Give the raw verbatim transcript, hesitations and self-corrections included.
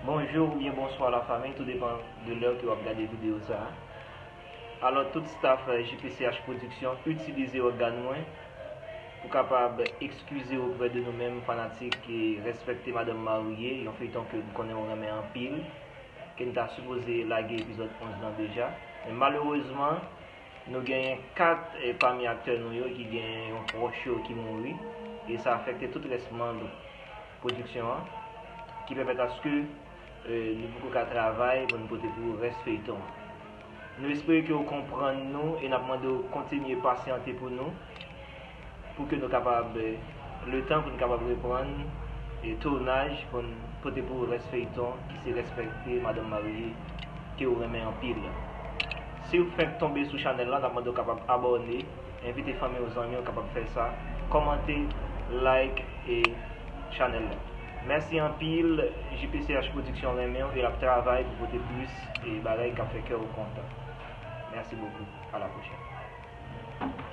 Bonjou oubyen bonswa lafanmi, tou depan de lè ke w ap gade videyo sa a. Alò, tout staff, eh, J P C H Production itilize ògàn mwen pou kapab eskize oprè de nou menm fanatik e respekte Madanm Mariye, yon feyton ke m konnen w renmen anpil, ke n ta sipoze lage epizòd onz lan deja. Men malerezman, nou genyen kat, eh, pami aktè nou yo ki gen yon pwòch yo ki mouri, e sa afekte tout rès manm pwodiksyon an, ki pèmèt aske, eh, nou poko ka travay pou n pote pou rès feyton an. Nou espere ke w konprann nou e n ap mande w kontinye pasyante pou nou, pou ke nou kapab, eh, letan pou n kapab reprann, eh, tounaj pou n pote pou rès feyton ki se respekte Madanm Mariye ke w renmen anpil. Si w fenk tonbe sou chanèl la, n ap mande w kapab abòne, envite fanmi w, zanmi w kapab fè sa, kòmante, like e chanèl la. Mèsi anpil, J P C H Production renmen w e l ap travay pou pote plis e bagay k ap fè kè w kontan. Merci beaucoup. À la prochaine.